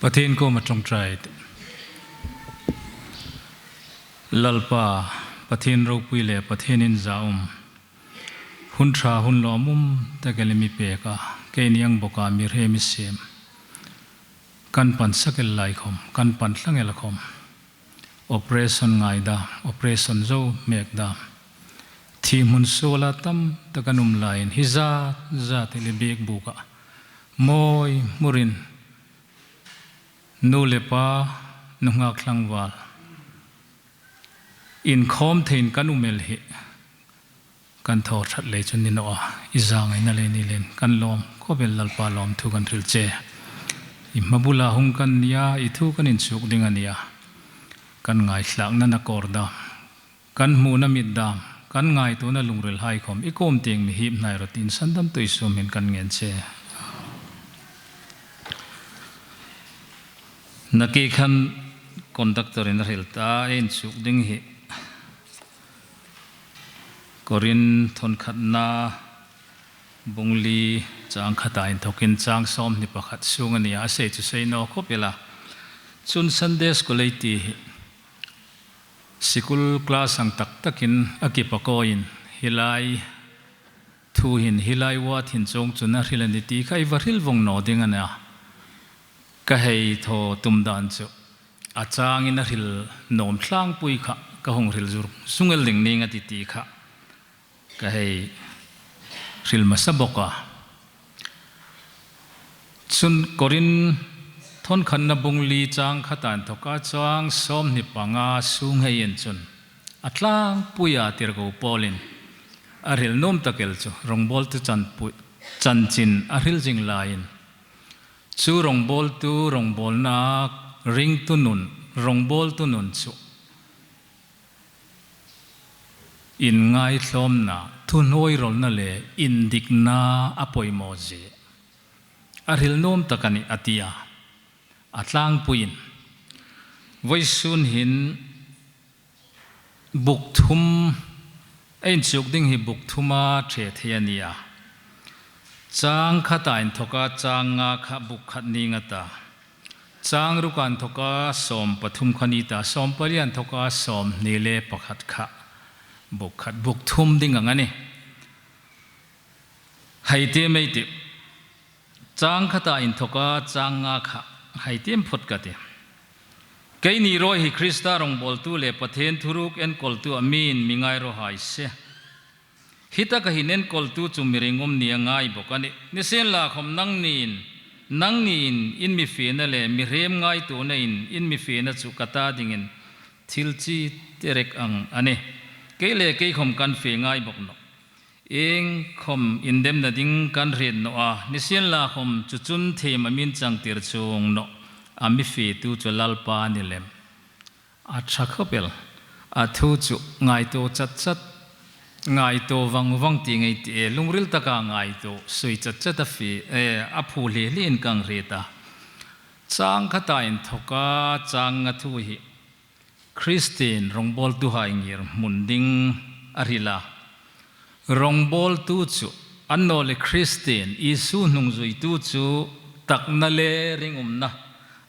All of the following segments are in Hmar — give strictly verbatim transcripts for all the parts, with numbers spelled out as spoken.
Pathien kuoma ṭawngṭai. Lalpa, Pathien ropui le Pathien inzaum, hun ṭha hun lawmum tak el i mi pek a, keini ang boka mi hre mi siem. Kan pan sak el lai khawm, kan pan thlang el khawm, operation ngai dam, operation zo mek dam, thi hmun suola tam tak an um laiin hi zat zat el i biekbuk a, mawi hmurin nu le pa, nunghak tlangval inkhawm theiin kan um el hi kan thaw ṭhat lei chu ni naw a, i zangaina lei ni leiin kan lawm khawp el. Lalpa, lawmthu kan hril che. I hma bula hung kan ni a, i thu kan inchuk ding a ni a, kan ngaithlakna na kawr dam, kan hmuhna mit dam, kan ngaituona lungril hai khawm i kuom tieng mi hip hnai rawh tiin sandamtu Isu hmingin kan ngen che. Nakie khan conductor-in a hril ta, ei inchuk ding hi Korin thawnkhatna bung li chang khata inthokin chang sawmhni pakhat sung a ni a, a sei chu sei naw khawp el a. Chun Sunday School ei ti hi sikul class ang tak takin a kipakawiin hi lai thu hin, hi lai word hin chuong chun a hril a ni ti kha i va hril vong naw ding a nih a. Ka hei thaw tum dan chu a changin a hril nuom tlangpui kha ka hung hril zur zung el ding ning a ti ti kha ka hei hril hmasa bawk a. Chun Korin thawnkhatna bung li chang khata inthoka chang sawmhni panga sung hei en chun a tlangpuia tirko Paulin a hril nuom tak el chu rawngbawltu chanpui, chanchin a hril zing laiin, chu rawngbawltu, rawngbawlna ringtu nun, rawngbawltu nun chu inngaitlawmna, thuhnuoirawlna le indikna a poimaw zie a hril nuom tak a nih a ti a. A tlangpuiin vawisun hin buk thum, ei inchuk ding hi buk thuma ṭhe thei a ni a. Chang khata inthoka chang nga kha buk khat ning a ta, chang ruka inthoka sawm pathum kha ni ta, sawm pali inthoka sawmhni le pakhat kha buk khat, buk thum ding ang a nih. Hei tiem ei tih. Chang khata inthoka chang nga kha hei tiem phawt ka tih. Keini rawi hi Krista rawngbawltu le Pathien thuruk enkawltu a miin mi ngai raw hai se. Hi taka hin enkawltu chu mi ringum ni a ngai bawk a nih. Nisienlakhawm nangniin, nangniin in mi fiena le mihriem ngaituonain in mi fiena chu ka ta dingin thil chi terek ang a nih. Kei le kei khawm kan fie ngai bawk nawh. Iengkhawm indemna ding kan hriet naw a, nisienlakhawm chu chun thiem a min changtir chuong nawh, a mi fietu chu Lalpa ni lem. A ṭha khawp el. A thu chu ngaituo chat chat, ngaituo vang vang ti ngei ti e, lungril taka ngaituo, sui chat chat a fie, e, a phu hli hliin kan hriet a. Chang khata inthoka chang nga thu hi Kristien rawngbawltuhai ngirhmun ding a hril a. Rawngbawltu chu annawleh Kristien Isu hnungzuitu chu takna le ringumna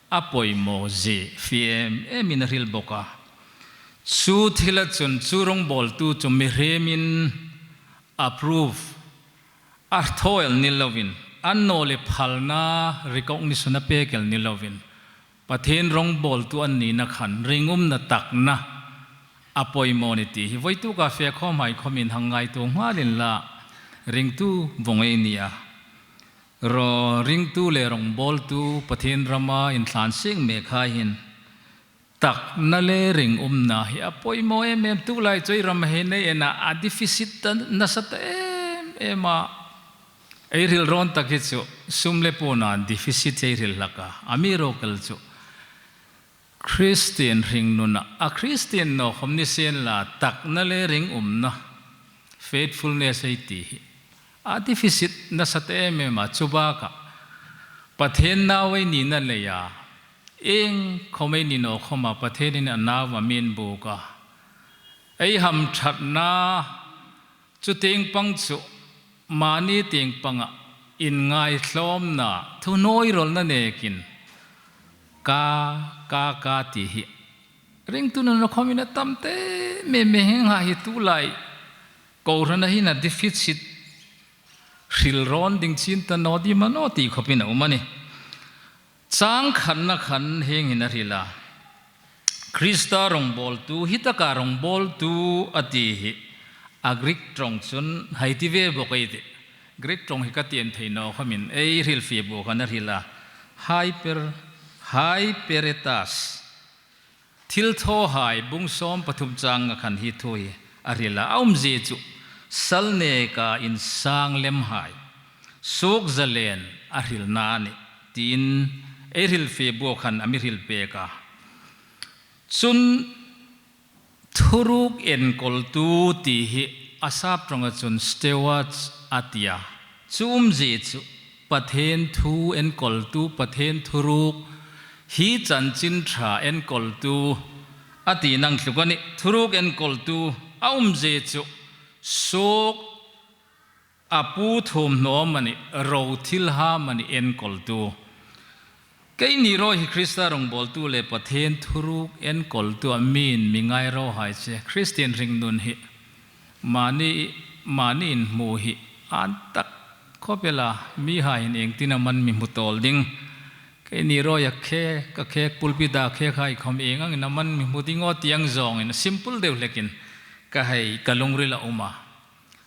a poimaw zie fie em emin a hril bawk a. Chu thila chun chu rawngbawltu chu mihriemin approve a thaw el ni loin, annawleh phalna recognition a pek el ni loin, Pathien rawngbawltu an nina khan ringumna takna a poimaw ni ti hi vawituk a fe khawmhai khawmin hang ngaituo nghal inla, ringtu vawng ei ni a. Raw, ringtu le rawngbawltu Pathien rama intlansiek mekhai hin takna le ringumna hi a poimaw em em. Tulai chu ei ram hin ei en a, a deficit ta nasa ta em em a. Ei hril rawn tak hi chu sum le puona deficit ei hril hlak a, amiruokchu Kristien hringnuna, a Kristien naw khawm nisienla takna le ringumna, faithfulness ei ti hi a deficit nasa ta em em a. Chu bakah Pathien nau ei nina leia, iengkhawm ei ni naw khawma Pathienin a nau a mi inbuk a. Ei hamṭhatna chu tieng pang chu mani tieng panga inngaitlawmna, thuhnuoirawlna nekin Ka, ka, ka ti hi. Ringtu nuna khawmin a tam ta em em, hieng hai hi tulai kohrana hin a deficit hril rawn ding chin ta naw ding am a naw ti khawpin a um a nih. Chang khatna khan hieng hin a hril a. Krista rawngbawltu, hi taka rawngbawltu a ti hi. A Greek ṭawng chun hei ti ve bawk ei tih. Greek ṭawng hi ka tiem thei naw khawmin ei hrilfie bu khan a hril a. Hyper, hyperetas. Thilthawhai bung sawm pathum chang nga khan hi thu hi a hril a. A umzie chu sal neka insang lemhai, suok zalen a hrilna a nih, tiin ei hrilfie bu khan a mi hril pek a. Chun thuruk enkawltu ti hi a sap ṭawnga chun stewards a ti a. Chu umzie chu Pathien thu enkawltu, Pathien thuruk, hi chanchin ṭha enkawltu a ti nang tluk a nih. Thuruk enkawltu a umzie chu suok a pu thuomhnaw amanih, ro thilha amanih enkawltu. Keini rawi hi Krista rawngbawltu le Pathien thuruk enkawltu a mi inmi ngai raw hai che. Kristien hringnun hi mani, mani inhmu hi an tak khawp el a, mihai hin iengtin am an mi hmu tawl ding. Keini rawi a khek, ka khek pulpit-a khek hai khawm ieng angin am an mi hmu ding aw ti ang zawngin simple deu hlekin ka hei, ka lungril a um a.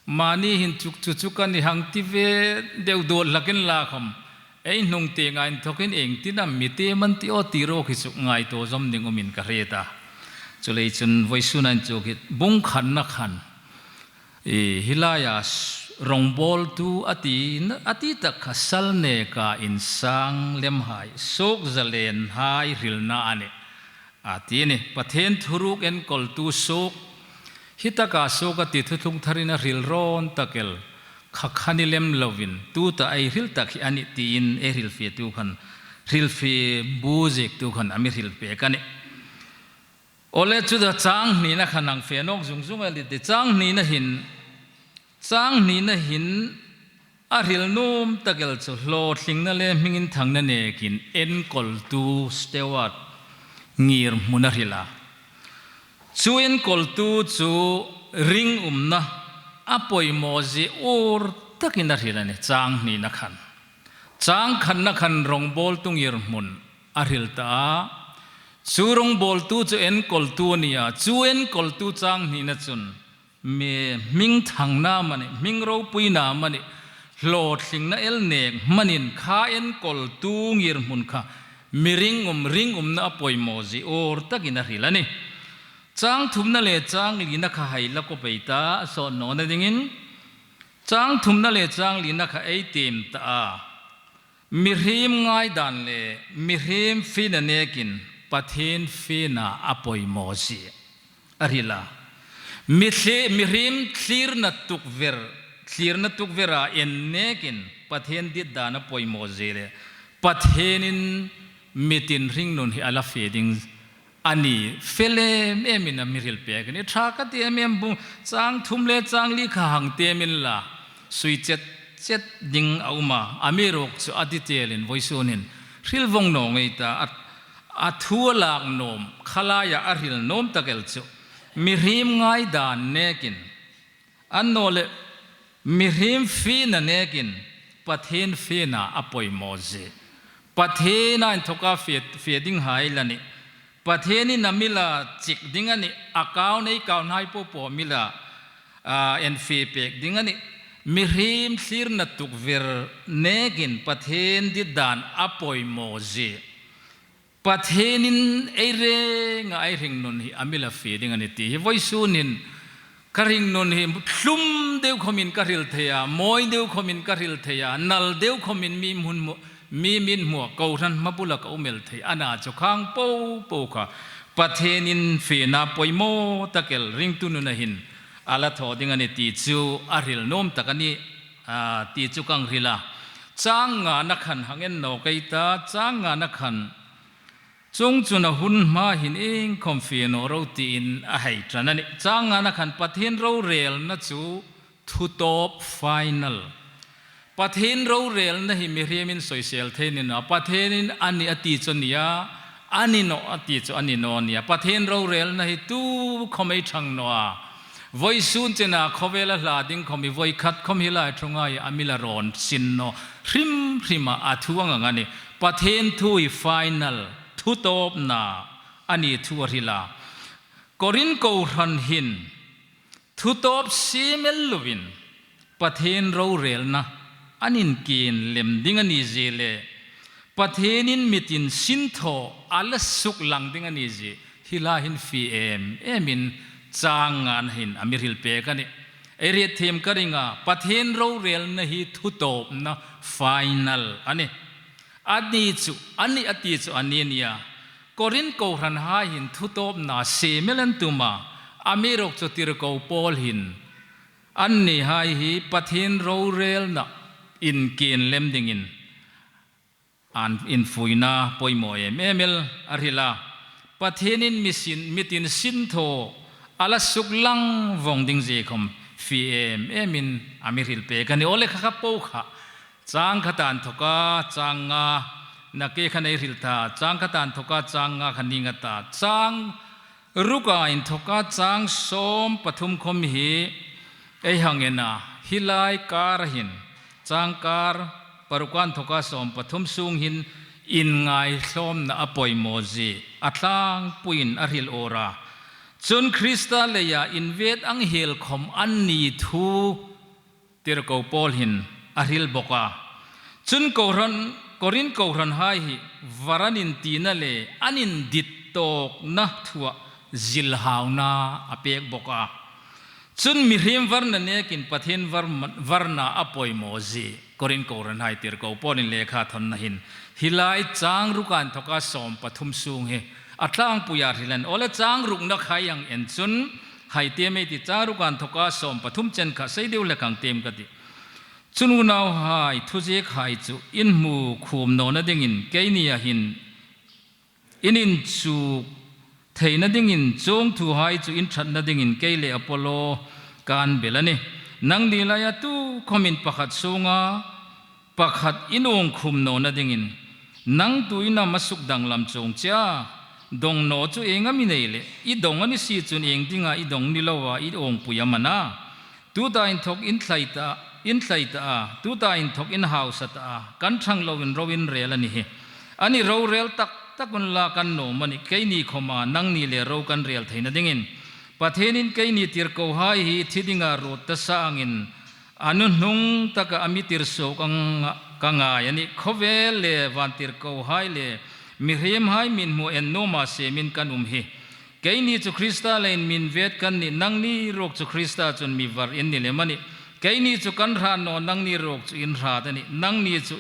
Mani hin chu chu chu ka ni hang ti ve deu dawt hlakin la khawm, ei hnung tienga inthawkin iengtin am mi tiem an ti aw ti raw khi chu ngaituo zawm ding umin ka hriet a. Chuleiin chun vawisuna inchuk hi bung khatna khan, i, hi laia s-, rawngbawltu a ti, a ti tak kha sal neka insang lemhai, suok zalenhai hrilna a nih. A ti a nih, Pathien thuruk enkawltu suok, hi taka suok a ti thuthlung tharin a hril rawn tak el, kha kha ni lem lovin, tuta ei hril tak hi a nih tiin ei hrilfietu khan, hrilfie bu ziektu khan a mi hril pek a nih. Awle chu ta chang hnina khan hang fe nawk zung zung el i tih. Chang hnina hin, chang hnina hin a hril nuom tak el chu hlawtlingna le hming inthangna nekin enkawltu steward ngirhmun a hril a. Chu enkawltu chu ringumna a poimaw zie ur takin a hril a nih, chang hnina khan. Chang khatna khan rawngbawltu ngirhmun a hril ta a. Chu rawngbawltu chu enkawltu a ni a. Chu enkawltu chang hnina chun mi hmingthangna amanih, hming ropuina amanih, hlawtlingna el nek hmanin kha enkawltu ngirhmun kha mi ringum, ringumna a poimaw zie ur takin a hril a nih. Chang thumna le chang lina kha hei la kawp ei ta, a sawt nawna dingin. Chang thumna le chang lina kha ei tiem ta a. Mihriem ngaidan le mihriem fiena nekin Pathien fiena a poimaw zie a hril a. Mi thli-, mihriem thlirna tukver, thlirna tukvera en nekin Pathien ditdan a poimaw zie le Pathienin mi tin hringnun hi a la fe ding a ni, fel em emin a mi hril pek a nih. Ṭha ka ti em em bung, chang thum le chang li kha hang tiem inla, sui chet chet ding a um a, amiruokchu a detail-in vawisunin hril vawng naw ngei ta, a, a thu a lak nuom, kha laia a hril nuom tak el chu mihriem ngaidan nekin, annawleh mihriem fiena nekin Pathien fiena a poimaw zie. Pathiena inthawka fe, fe dinghai la nih. Pathienin a mi la chik ding a nih. A kau nei kau hnai po po a mi la, a, en fe pek ding a nih. Mihriem thlirna tukver nekin Pathien ditdan a poimaw zie. Pathienin ei renga ei hringnun hi a mi la fe ding a nih ti hi vawisunin ka hringnun hi thlum deu khawmin ka hril thei a, mawi deu khawmin ka hril thei a, nal deu khawmin mi hmun hmu, mi min hmu a, kohran hma bula ka um el thei a na chu khang po po kha Pathienin fiena poimaw tak el ringtu nuna hin a la thaw ding a nih ti chu a hril nuom tak a nih, a, ti chu ka hril a. Chang ngana khan hang en nawk ei ta, chang ngana khan Chuongchun a hun hma hin iengkhawm fe naw ro tiin a hei ṭan a nih. Chang ngana khan Pathien rorelna chu thutawp final. Pathien rorelna hi mihriemin soisel thei ni naw a, Pathienin a nih a ti chu a ni a, a ni naw a ti chu a ni naw nia. Pathien rorelna hi tu khawm ei ṭhang naw a. Vawisun chena khawvela hla ding khawm hi voi khat khawm hi lai ṭhunga hi a mi la rawn sin naw hrim hrim a, a thu ang ang a nih. Pathien thu hi final, thu tawpna a ni thu a hril a. Korin kohran hin thu tawp siem el lovin Pathien rorelna an inken lem ding a ni zie le Pathienin mitin sin thaw a la suk lang ding a ni zie hi lai hin fie em emin chang nga'n hin a mi hril pek a nih. Ei hriet thiem ka ring a, Pathien rorelna hi thu tawpna final a nih. A ni chu, a ni a ti chu a ni nia. Korin kohranhai hin thu tawpna siem el an tum a, amiruokchu tirko Paul hin annihai hi Pathien rorelna inken lem dingin an infuina poimaw em em el a hril a. Pathienin mitin sin thaw a la suk lang vong ding zie khawm fie em emin a mi hril pek a nih. Aw le, kha kha po kha chang khata inthoka chang nga, nakie khan ei hril ta, chang khata inthoka chang nga kha ni nga ta, chang ruka inthoka chang sawm pathum khawm hi ei hang en a, hi lai kar hin, chang kar paruka inthoka sawm pathum sung hin inngaitlawmna a poimaw zie a tlangpuiin a hril awr a. Chun Krista leia invet ang hiel khawm an ni thu tirko Paul hin a hril bawk a. Chun kohran, Korin kohranhai hi var an intina le an indit tawkna thua zilhauna a pek bawk a. Chun mihriem varna nekin Pathien var, varna a poimaw zie Korin kohranhai tirko Paulin lekha thawnna hin hi lai chang ruka inthoka sawm pathum sung hi a tlangpuia hril a nih. Aw le, chang rukna kha ei hang en chun hai tiem ei tih, chang ruka inthoka sawm pathum chen kha sei deu hlek ang tiem ka tih. Chun unauhai, thuziek hai chu in hmu khum nawna dingin keini a hin in inchuk theina dingin chuong thuhai chu in ṭhatna dingin kei le Apollo kan bel a nih. Nangni laia tu khawmin pakhat sunga pakhat in uong khum nawna dingin, nang tuin am a suk danglam chuong che a? Dong naw chu ieng am i nei le, i dong a ni si chun ieng dinga i dong ni loa i uongpui am a na? Tuta inthok in thlai ta, in thlai ta a, tuta inthok in hausa ta a, kan ṭhang loin ro in rel a ni hi. Ani ro rel tak tak unla kan nuom a nih, keini khawma nangni le ro kan rel theina dingin. Pathienin keini tirkohai hi thi dinga ruot ta sa angin a nuhnung taka a mi tir suok ang ka ngai a nih. Khawvel le van tirkohai le mihriemhai mi hmu en nuoma siemin kan um hi. Keini chu Krista leiin mi invet kan nih, nangni ruok chu Krista chun mi var in ni lem a nih. Keini chu kan hrat naw, nangni ruok chu in hrat a nih. Nangni chu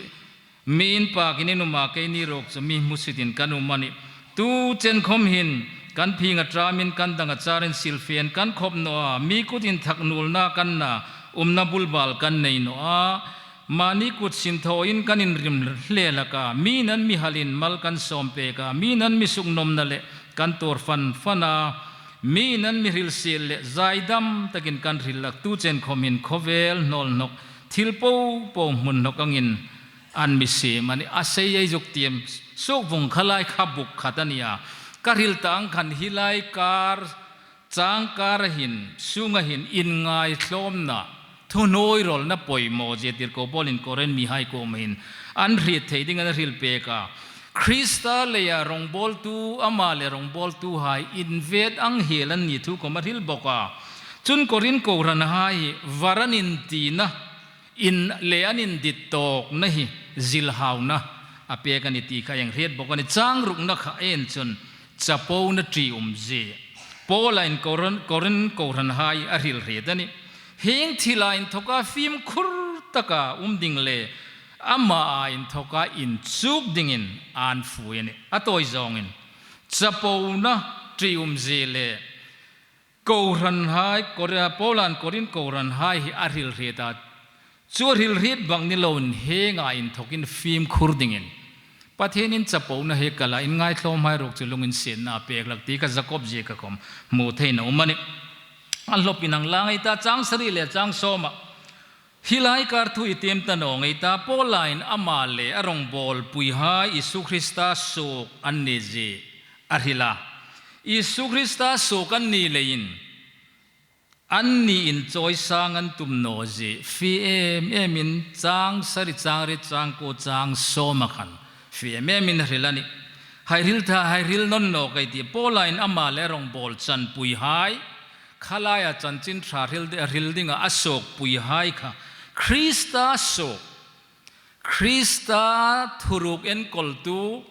mi inpakin in um a, keini ruok chu mi hmusitin kan um a nih. Tu chen khawm hin kan phing a ṭamin kan dang a charin silfien kan khop naw a, mi kut inthak nuolna kan na, umna bulbal kan nei naw a. Mani kut sin thawin kan inrim hle hlak a, miin an mi halin mal kan sawm pek a, miin an mi suknawmna le kan tuor fan fan a, miin an mi hrilsiet le zaidam takin kan hril hlak. Tu chen khawm hin khawvel hnawl hnawk, thil po po hmun hnawk angin an mi siem a nih. A sei ei zuk tiem suok vawng kha lai kha buk khat a nih a. Ka hril ta ang khan hi lai kar, chang kara hin, sunga hin, inngaitlawmna, thuhnuoirawlna poimaw zie tirko Paulin Korin mihai kuoma hin an hriet thei dingin a hril pek a. Krista leia rawngbawltu, ama le rawngbawltuhai invet ang hiel an ni thu khawm a hril bawk a. Chun Korin kohranhai hi var an intina, in le an indit tawkna hi zilhauna a pek a nih ti kha ei hriet bawk a nih. Chang rukna kha en chun chapona ṭiumzie Paula'n Korin, Korin kohranhai a hril hriet a nih. Hieng thila inthoka fimkhur taka um ding le ama inthoka inchuk dingin an fui a nih. A tawi zawngin chapona ṭiumzie le kohranhai, Kor-, Paula'n Korin kohranhai hi a hril hriet a. Chu a hril hriet bak ni loin hienga inthokin fimkhur dingin Pathienin chapona hi kala, inngaitlawmhai ruok chu lunginsietna a pek hlak ti kha Jakob zieka khawm hmu theiin a um a nih. A hlawpin ang lang ei ta, chang sari le chang sawma Hi lai kar thu i tiem ta naw ngei ta, Paula'n ama le a rawngbawlpuihai Isu Krista suok an ni zie a hril a. Isu Krista suok an ni leiin anni inchawisang an tum naw zie fie em emin chang sari, chang riet, chang kuo, chang sawma khan fie em emin a hril a nih. Hai hril tha, hai hril nawn nawk ei tih. Paula'n ama le rawngbawl chanpuihai, kha laia Chanchin Ṭha hril di-, hril dinga a suokpuihai kha Krista suok, Krista thuruk enkawltu,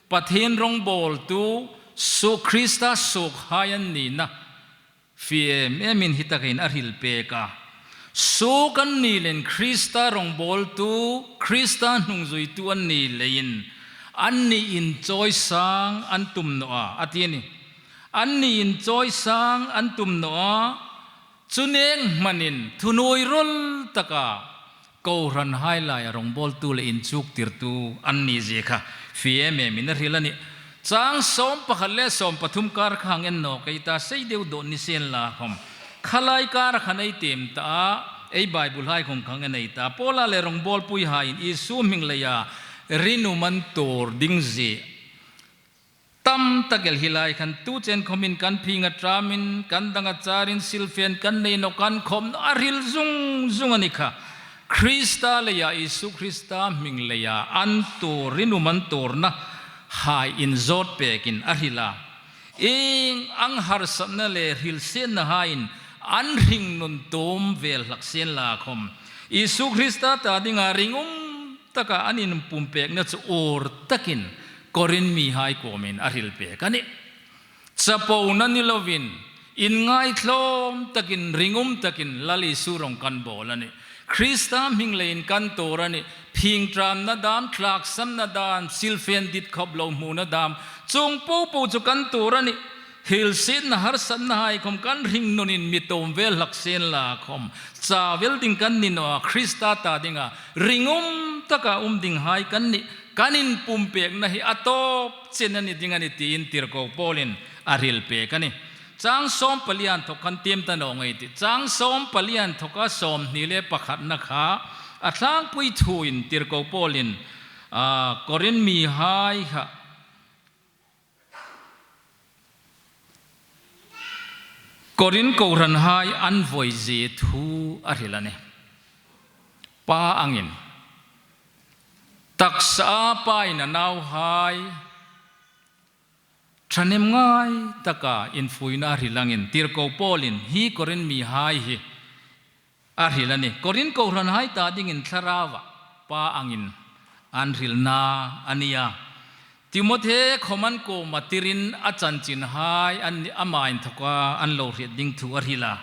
Pathien rawngbawltu, suok, Krista suokhai an nina fie em emin hi takin a hril pek a. Suok an ni leiin, Krista rawngbawltu, Krista hnungzuitu an ni leiin, anni inchawisang an tum naw a, a ti a nih. Anni inchawisang an tum naw a, chu nek hmanin thunuoi rawl taka kohranhai laia rawngbawltu le inchuktirtu an ni zie kha fie em emin a hril a nih. Chang sawm pakhat le sawm pathum kar kha hang en nawk ei ta, sei deu dawt ni sien la khawm, kha lai kar khan ei tiem ta a, ei Bible hai khawm kha hang en ei ta. Paula le rawngbawlpuihaiin Isu hming leia rinum an tuor ding zie tam tak el hi lai khan, tu chen khawmin kan phing a ṭamin, kan dang a charin, silfen kan nei naw, kan khawm naw, a hril zung zung a ni kha. Krista leia, Isu Krista hming leia an tuor, rinum an tuorna hai inzawt pekin a hril a. Ieng ang harsatna le hrilsietna haiin an hringnun tuom vel hlak sien la khawm, Isu Krista ta dinga ringum taka an inpumpekna chu ur takin Korin mihai kuomin a hril pek a nih. Chapona ni lovin, inngaitlawm takin, ringum takin Lal Isu rawng kan bawl a nih. Krista hming leiin kan tuor a nih. Phingṭamna dam, tlaksamna dam, silfen dit khawp lo hmuna dam, chuong po po chu kan tuor a nih. Hrilsietna, harsatna hai khawm kan hringnunin mi tuom vel hlak sien la khawm, chavel ding kan ni naw a, Krista ta dinga ringum taka um dinghai kan nih. Kan inpumpekna hi a tawp chen a ni ding a nih tiin tirko Paulin a hril pek a nih. Chang sawm pali inthawk kan tiem ta naw ngei ei tih. Chang sawm pali inthoka sawmhni le pakhatna kha a tlangpui thuin tirko Paulin, a, Korin mihai kha Korin kohranhai an voi zie thu a hril a nih. Pa angin, taksaa pain a nauhai ṭhahnem ngai taka infuina a hril angin, tirko Paulin hi Korin mihai hi a hril a nih. Korin kohranhai ta dingin Thlaraua pa angin an hrilna a nih a. Timothe khawm an kuoma tirin a chanchinhai an, ama inthoka an lo hriet ding thu a hril a.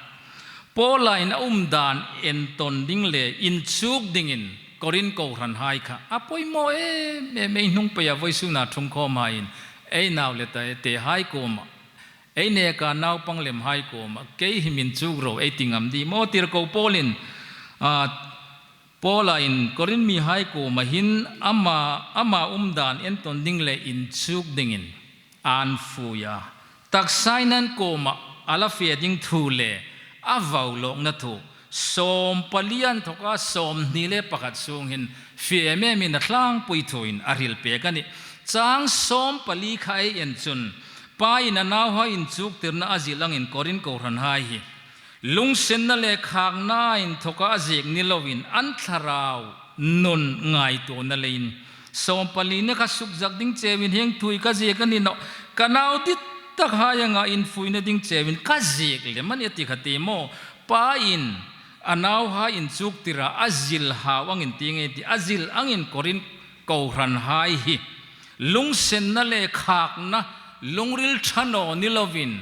Paula'n a umdan entawn ding le inchuk dingin Korin kohranhai kha a poimaw em em, ei hnung peia vawisuna ṭhungkhawmhaiin ei nau le ta, tehai kuoma, ei neka naupang lemhai kuoma, kei hi mi inchuk ro ei ti ngam ding maw? Tirko Paulin, a, Paula'n Korin mihai kuoma hin ama, ama umdan entawn ding le inchuk dingin an fui a. Taksain an kuoma a la fe ding thu le a vau lawkna thu, sawm pali inthoka sawmhni le pakhat sung hin fie em emin a tlangpui thuin a hril pek a nih. Chang sawm pali kha ei en chun, pain a nauhai inchuktirna a zil angin Korin kohranhai hi lungsenna le khakna inthoka a ziek ni loin an thlarau nun ngaituona leiin, sawm palina kha sukzak ding cheuin hieng thu hi ka ziek a ni nawh, ka nau dit takhai anga infuina ding cheuin ka ziek lem a nih a ti kha ti maw? Pain a nauhai inchuktira a zil hau angin ti ngei ei tih, a zil angin Korin kohranhai hi lungsenna le khakna, lungril ṭha naw ni loin,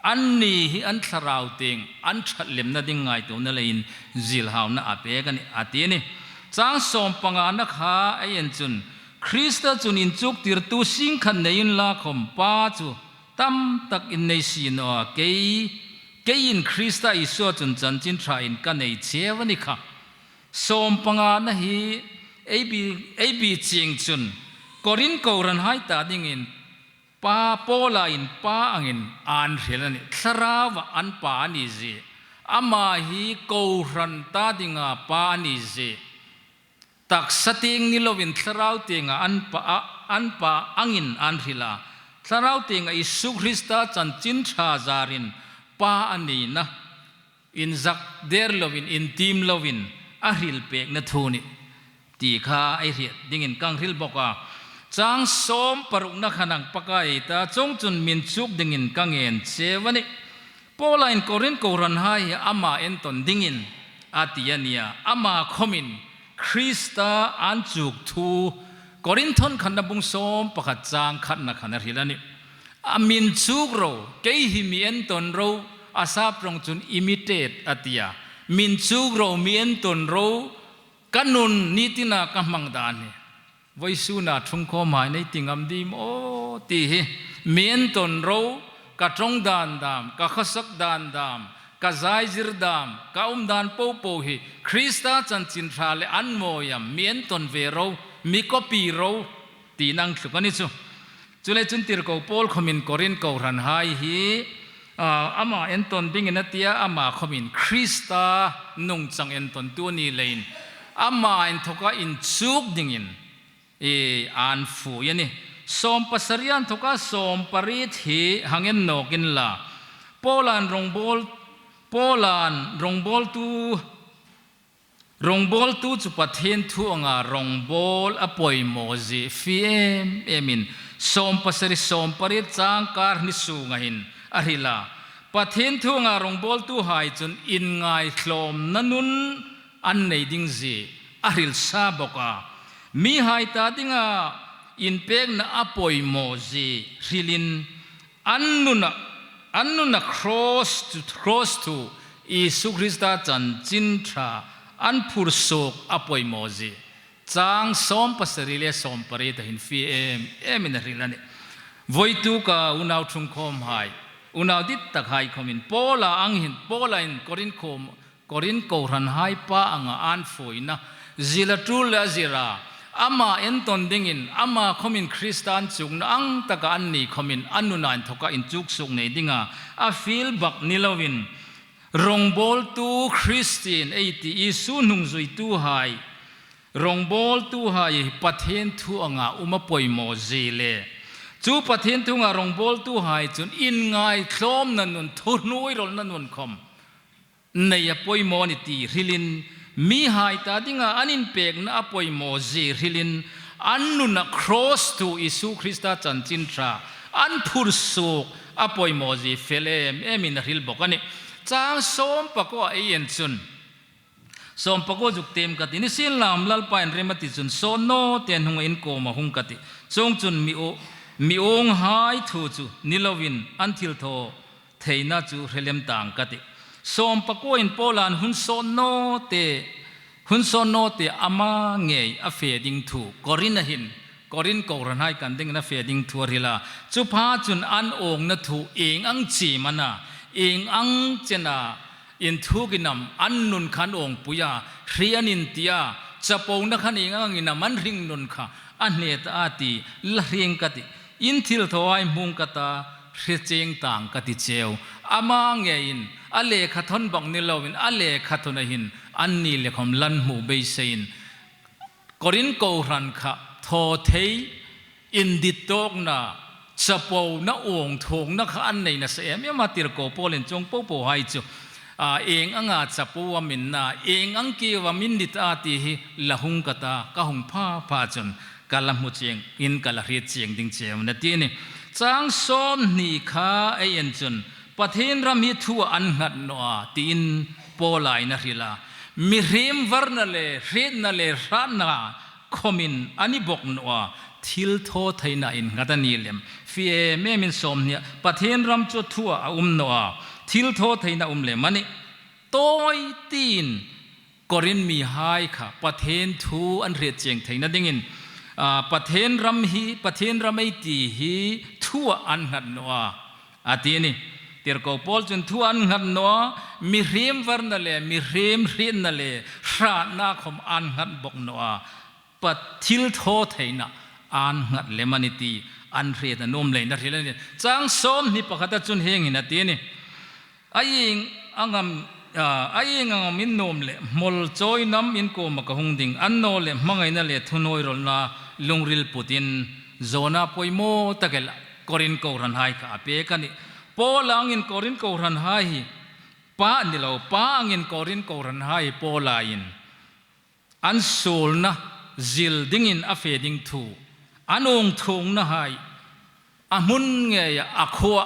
anni hi an thlarau tieng an ṭhat lemna ding ngaituona leiin zil hauna a pek a nih, a ti a nih. Chang sawm pangana kha ei en chun, Krista chun inchuktirtu singkhat nei unla khawm, pa chu tam tak in nei si naw a, kei, keiin Krista Isua chun chanchin ṭhain ka nei cheu a ni kha. Sawm pangana hi ei bi, ei bi chieng chun, Korin kohranhai ta dingin pa, Paula'n pa angin an hril a nih. Thlaraua an pa a ni zie, Ama hi kohran ta dinga pa a ni zie. Taksa tieng ni loin thlarau tienga an pa, a, an pa angin an hril a. Thlarau tienga Isu Krista chanchin ṭha zarin pa a nina inzak der loin, intiem loin a hril pekna thu a nih ti kha ei hriet dingin ka hril bawk a. Chang sawm parukna khan ang Pakai ei ta, chuongchun mi inchuk dingin ka ngen cheu a nih. Paula'n Korin kohranhai hi ama entawn dingin a ti a nih a. Ama khawmin Krista a inchuk thu Korinth khatna bung sawm pakhat chang khatna khan a hril a nih. A, mi inchuk ro, kei hi mi entawn ro, a sap rawng chun imitate a ti a. Mi inchuk ro, mi entawn ro, ka nun ni tina ka hmang dan hi. Vawisuna ṭhungkhawmhai nei ti ngam dim aw ti hi. Mi entawn ro, ka ṭawng dan dam, ka khawsak dan dam, ka zaizir dam, ka um dan popo hi Krista chanchin ṭha le an mawi am, mi entawn ve ro, mi copy ro, ti nang thluk a ni chu. Chuleiin chun tirko Paul khawmin Korin kohranhai hi, a, ama entawn dingin a ti a, ama khawmin Krista nungchang entawntu a ni leiin, ama inthoka inchuk dingin, e, an fui a nih. Sawm pasari inthoka sawm pariet hi hang en nawk inla. Paula'n rawngbawl, Paula'n rawngbawltu Rawngbawltu chu Pathien thu anga rawngbawl a poimaw zie fie em emin, sawm pasari sawm pariet chang kar hni sunga hin a hril a. Pathien thu anga rawngbawltuhai chun inngaitlawmna nun an nei ding zie a hril sa bawk a. Mihai ta dinga inpekna a poimaw zie hrilin, an nuna, an nuna cross thu, cross thu Isu Krista chanchin ṭha an phursuok a poimaw zie. Chang sawm pasari le sawm pariet a hin fie em emin a hril a nih. Vawituk a unau ṭhungkhawmhai, unau dittakhai khawmin Paula ang hin, Paula'n Korin khawm, Korin kohranhai pa anga an fuina, zila tul le a zira, ama entawn dingin, ama khawmin Krista inchukna ang taka an ni khawmin, an nuna inthoka inchuk suok nei dinga a fiel bak ni loin, rawngbawltu Kristien ei ti Isu hnungzuituhai, rawngbawltuhai Pathien thu anga um a poimaw zie le, chu Pathien thu anga rawngbawltuhai chun inngaitlawmna nun, thuhnuoirawlna nun khawm nei a poimaw a nih ti hrilin, mihai ta dinga an inpekna a poimaw zie hrilin, an nuna cross thu Isu Krista chanchin ṭha an phursuok a poimaw zie fel em emin a hril bawk a nih. Chang sawm pakuo ei en chun, sawm pakuo zuk tiem ka tih, nisienla Lalpa'n rem a ti chun, sawt naw te an hung a, in kuoma hung ka tih. Chuongchun mi u-, mi unghai thu chu ni loin an thilthawtheina chu hre lem tang ka tih. Sawm pakuoin Paula'n hun sawt naw te, hun sawt naw te ama ngei a fe ding thu, Korin a hin, Korin kohranhai kan dingin a fe ding thu a hril a. Chu pha chun an awngna thu ieng ang chiem a na, ieng ang chena inthukin am an nun kha an awngpui a, hre an inti a, chapona khan ieng angin am an hringnun kha a hne ta a ti, la hre ka tih. In thilthawhai hmu ka ta, hre chieng tang ka ti cheu. Ama ngeiin, a lekhathawn bak ni loin, a lekhathawna hin anni le khawm la hmu beiseiin, Korin kohran kha thaw thei, indit tawkna, chapona, awng thuongna kha an nei nasa em em a, tirko Paulin chuong popohai chu, a, ieng anga chapo am in na, ieng ang keu am in dit a ti hi la hung ka ta, ka hung pha pha chun ka la hmu chieng, in ka la hriet chieng ding cheu a nih a ti a nih. Chang sawmhni kha ei en chun, Pathien ram hi thua an nghat naw a, tiin Paula'n a hril a. Mihriem varna le, hrietna le, hratna khawmin a ni bawk naw a, thilthawtheina innghat a ni lem. Fie em emin sawmhni a, Pathien ram chu thua a um naw a, thilthawtheina um lem a nih. Tawi tiin Korin mihai kha Pathien thu an hriet chieng theina dingin, a, Pathien ram hi, Pathien ram ei ti hi thua an nghat naw a, a ti a nih. Tirko Paul chun thua an nghat naw a, mihriem varna le, mihriem hrietna le, hratna khawm an nghat bawk naw a, Pathien thilthawtheina an nghat lem a nih ti an hriet a nuom leiin a hril a nih. Chang sawmhni pakhata chun hieng hin a ti a nih. A ieng ang am A, a ieng ang am in nuom le, hmawl chawi nam in kuoma ka hung ding, annawleh hmangaina le thuhnuoirawlna lungril putin, zawna poimaw tak el Korin kohranhai kha a pek a nih. Paula angin Korin kohranhai hi, pa ni lo, pa angin Korin kohranhai hi Paula'n an suolna zil dingin a fe ding thu, an uong thuongnahai, a hmun ngeia, a khuoa,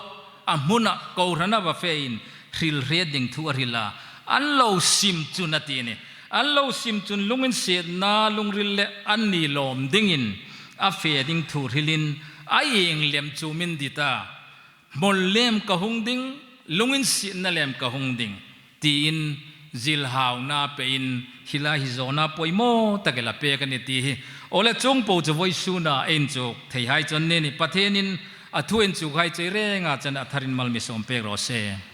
a hmuna, kohrana va fein hril hre ding thu a hril a, an lo sim chun a ti nih. An lo sim chun lunginsietna lungril le anni lawm dingin a fe ding thu hrilin a ieng lem chu min dit a. Hmawl lem ka hung ding, lunginsietna lem ka hung ding, tiin zil hauna pein hi lai hi zawna poimaw tak el a pek a nih ti hi. Awle, chuong po chu vawisuna ei inchuk theihai chu a ni nih. Pathienin a thu inchukhai chu ei renga chena a tharin mal mi sawm pek raw se.